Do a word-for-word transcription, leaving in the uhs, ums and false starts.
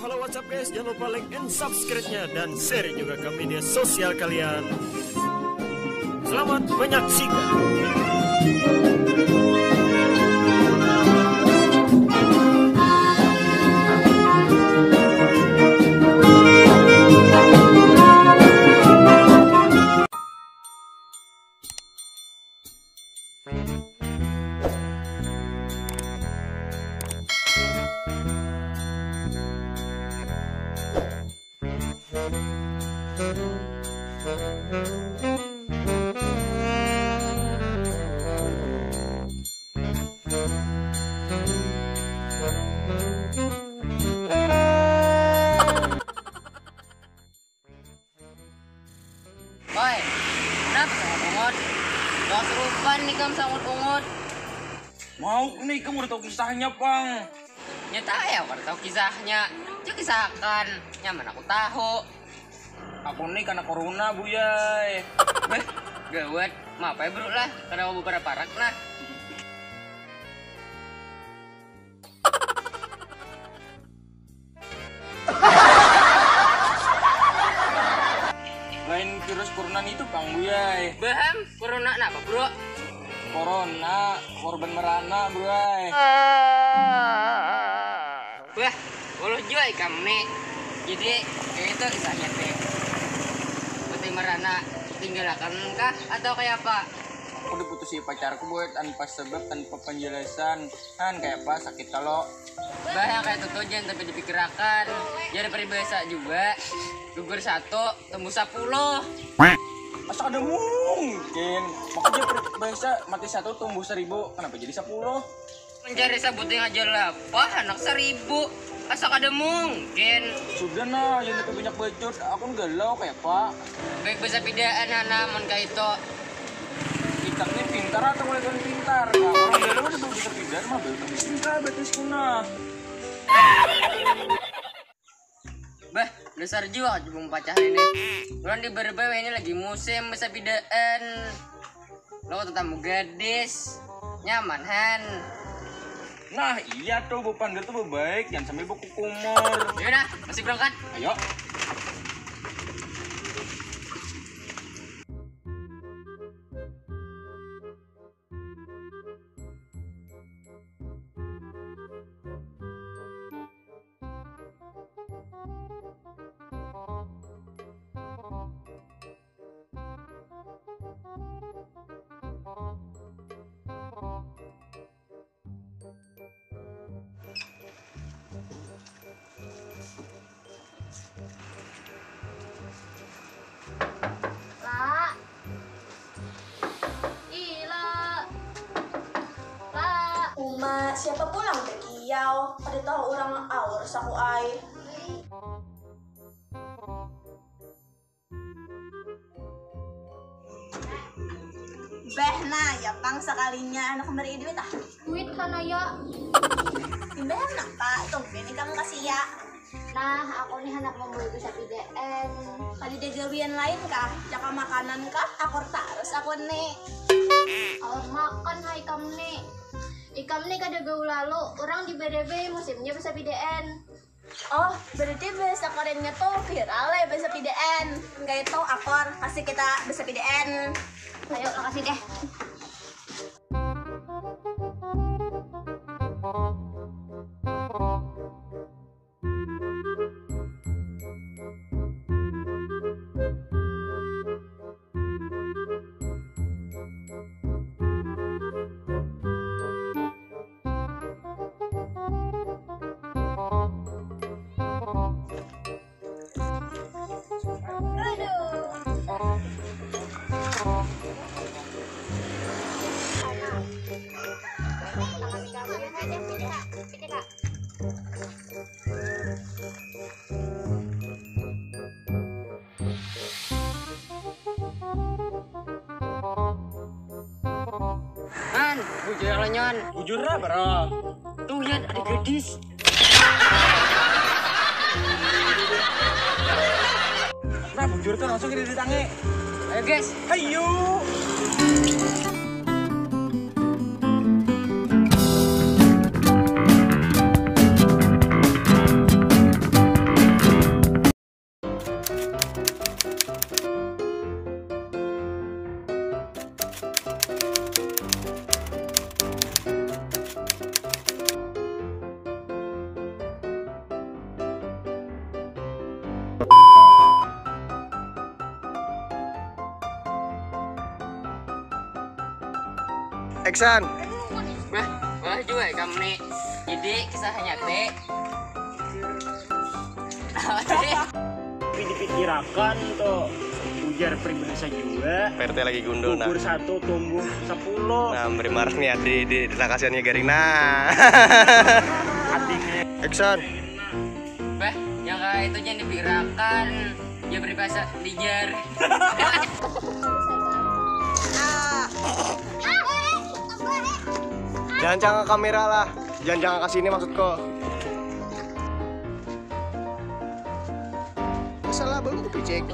Halo, what's up guys? Jangan lupa like and subscribe-nya dan share juga ke media sosial kalian. Selamat menyaksikan. Oi, kenapa sangat ungut? Jangan serupan nih kamu sangat ungut. Mau nih, kamu udah tahu kisahnya, Pang. Nyata ya, udah tahu kisahnya. Cuk, kisahkan. Nyaman aku tahu. Aku nih kena corona, Buyai. Beh, gawat. Maaf ya, bro lah. Karena mau buka parak nah. Lain virus corona itu, Pang, Buyai. Baham, corona apa, bro? Corona, korban merana, Buyai. Bah, walau jua ikam nih. Jadi, kayak itu kisahnya teh. Berarti merana tinggalkan kah atau kayak apa? Aku diputusi pacarku, Boy, tanpa sebab, tanpa penjelasan. Han, kayak apa? Sakit kalau. Bah, yang kayak itu tuh jangan sampai dipikirakan. Jadi peribahasa juga. Gugur satu, tumbuh sepuluh. Asa kada mungkin. Makanya peribahasa mati satu, tumbuh seribu. Kenapa jadi sepuluh? Mencari sabuting aja lapah, anak seribu. Asa kada mungkin. Sudah nah, jangan lebih banyak bacot. Aku galau kayak apa? Baik, bisa pidaan, anak, mun kayak itu. Kita ini pintar atau mulai pintar? Nah, orang galau udah bisa pidaan mah, belum pintar, berarti sekolah. Bah, dasar jua coba mempacah ini. Orang di Berbai ini lagi musim bisa pidaan. Lo tetamu gadis, nyaman han. Nah, iya tuh, bu pandir tuh baik, jangan sampai berkukumur. Yaudah, masih berangkat. Ayo. La. Ila. La. Uma, siapa pulang bekiau? Kada tahu orang aur saku ai. Beh, nah, ya pang sekalinya anak memberi duit ah. Duit hana ya. Imbah napa? Tumben ikam kasih ya. Nah, aku nih hendak membeli bisa pidaan. Kada ada gawian lain kah? Jaka makanan kah? Akur tarus aku nih. Aur makan hai kamu nih. Ikam nih kada gaul lalu, orang di Bedebe musimnya bisa pidaan. Oh, berarti bahasa Koreanya tuh viral ya bahasa pidaan. Kayak itu akor, pasti kita bahasa pidaan. Ayo, lokasi deh. Han, bujur lenyon. Bujur lah, bro. Tuh, Yan, ada gadis. Nah, bujur tuh langsung kita ditangi. Ayo, guys. Hayu. Action. Bah, bah juga kamu nih. Jadi kisahnya teh. Tapi dipikirakan tuh, ujar peribahasa juga. P R T lagi gundul nah. Gugur satu tumbuh sepuluh. Nah, beri marah nih di di, di kasihannya garing nah. Artinya Action. Bah, yang kayak itu jangan dipikirakan. Ya peribahasa dijar. Jangan jangan kamera lah. Jangan jangan ke sini maksudku. Salah belum kupicik.